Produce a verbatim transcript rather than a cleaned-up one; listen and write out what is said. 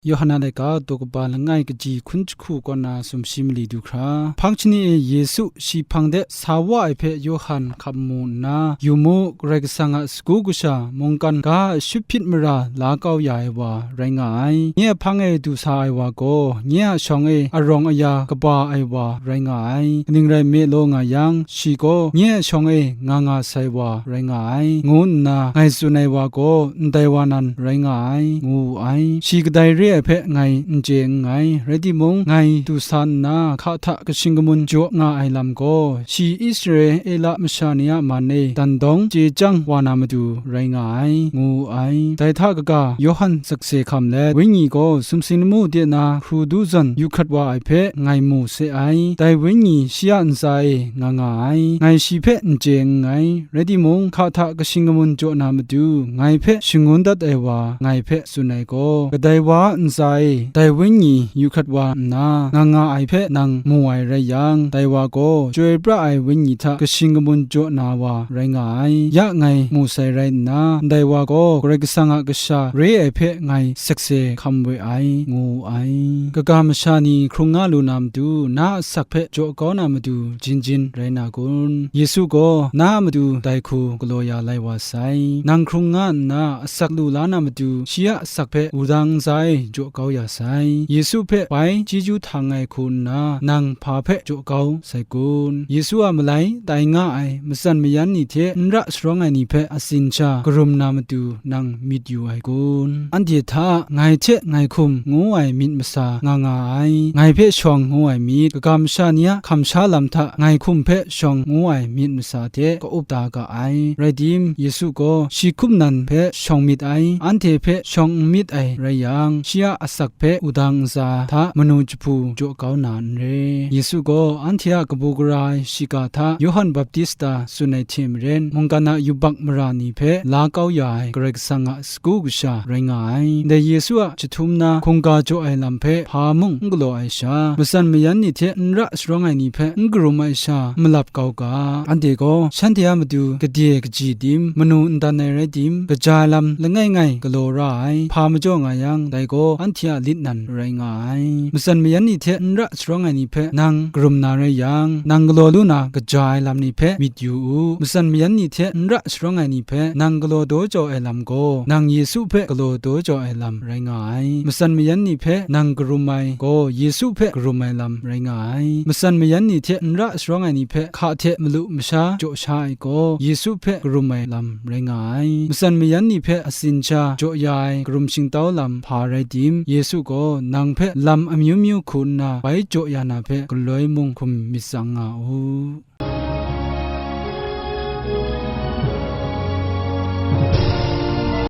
Yawhan a laika daw kaba langai kaji hkun jahku kaw na sumshi mali du hkra, hpang shani e Yesu shi hpang de sa wa ai hpe Yawhan hkap mu nna, yu mu, Karai Kasang a sagu kasha mungkan ga a shut hpyit mara la kau ya ai wa rai nga ai. Nye a hpang e du sa ai wa gaw, nye a shawng e arawng aya kaba ai wa rai nga ai. Kaning rai nme law nga yang, shi gaw nye a shawng e nga nga sai wa rai nga ai, ngu nna ngai tsun ai wa gaw, ndai wa nan rai nga ai, ngu wu ai. Shi kadai re ai hpe ngai n chye nngai, rai timung, ngai du sa nna hka hta kashing kamun jaw nga ai lam gaw, shi Israela masha ni a man e dan dawng chye chyang wa na matu rai nga ai, ngu wu ai. Dai hta kaga, Yawhan sakse hkam let, Wenyi gaw sumsing lamu de na hkru du zawn yu hkrat wa ai hpe ngai mu se ai. Dai Wenyi shi a ntsa e nga nga ai. Ngai shi hpe n chye nngai, rai timung, hka hta kashing kamun jaw na matu ngai hpe shangun dat ai wa ngai hpe tsun ai gaw, kadai wa a ntsa e dai Wenyi yu hkrat wa nna nga nga ai hpe nang mu ai rai yang, dai wa gaw chyoi pra ai Wenyi hta kashing kamun jaw na wa rai nga ai. Ya ngai mu sai rai nna, ndai wa gaw Karai Kasang a kasha re ai hpe ngai sakse hkam we ai, ngu wu ai. Kaga masha ni hkrung nga lu na matu, na a asak hpe jaw kau na matu jin jin rai na kun? Yesu gaw, na a matu dai hku galaw ya lai wa sai. Nang hkrung nga nna asak lu la na matu, shi a asak hpe wudang ntsa e jaw kau ya sai. Yesu hpe bai chyeju htang ai hku nna, nang hpa hpe jaw kau sai kun? Yesu a malai tai nga ai matsan mayan ni hte n ra sharawng ai ni hpe atsin sha karum na matu nang myit yu ai kun? Anhte hta, ngai hte ngai hkum ngu ai myit masa nga nga ai, ngai hpe shawng ngu ai myit, kaga masha ni a hkamsha lam hta ngai hkum hpe shawng ngu ai myit masa hte ka-up da ga ai. Rai tim, Yesu gaw shi hkum nan hpe shawng myit ai, anhte hpe shawng n myit ai rai yang, shi a asak hpe wudang ntsa hta manu jahpu jaw kau na n re. Yesu gaw anhte a kabu gara ai shiga hta Yawhan Baptista tsun ai hte maren, mungkan a yubak mara ni hpe la kau ya ai Karai Kasang a sagu kasha rai nga ai. Ndai Yesu a jahtum na hkungga jaw ai lam hpe hpa mung n galaw ai sha, matsan mayan ni hte n ra sharawng ai ni hpe n karum ai sha malap kau ga. Anhte gaw shanhte a matu gade kaji tim, manu n dan ai rai tim, kaja ai lam langai ngai galaw ra ai, hpa majaw nga yang, dai gaw anhte a lit nan rai nga ai. Matsan mayan ni hte n ra sharawng ai ni hpe nang karum na rai yang, nang galaw lu na kaja ai lam ni hpe myit yu u. Matsan mayan ni hte n ra sharawng ai ni hpe nang galaw daw jaw ai lam gaw, nang Yesu hpe galaw daw jaw ai lam rai nga ai. Matsan mayan ni hpe nang karum ai gaw, Yesu hpe karum ai lam rai nga ai. Matsan mayan ni hte n ra sharawng ai ni hpe hka hte malu masha jaw sha ai gaw, Yesu hpe karum ai lam rai nga ai. Matsan mayan ni hpe atsin sha jaw ya ai karum shingtau lam hpa rai tim, Yesu gaw nang hpe lam amyu myu hku nna bai jaw ya na hpe galoi mung hkum myit tsang nga u.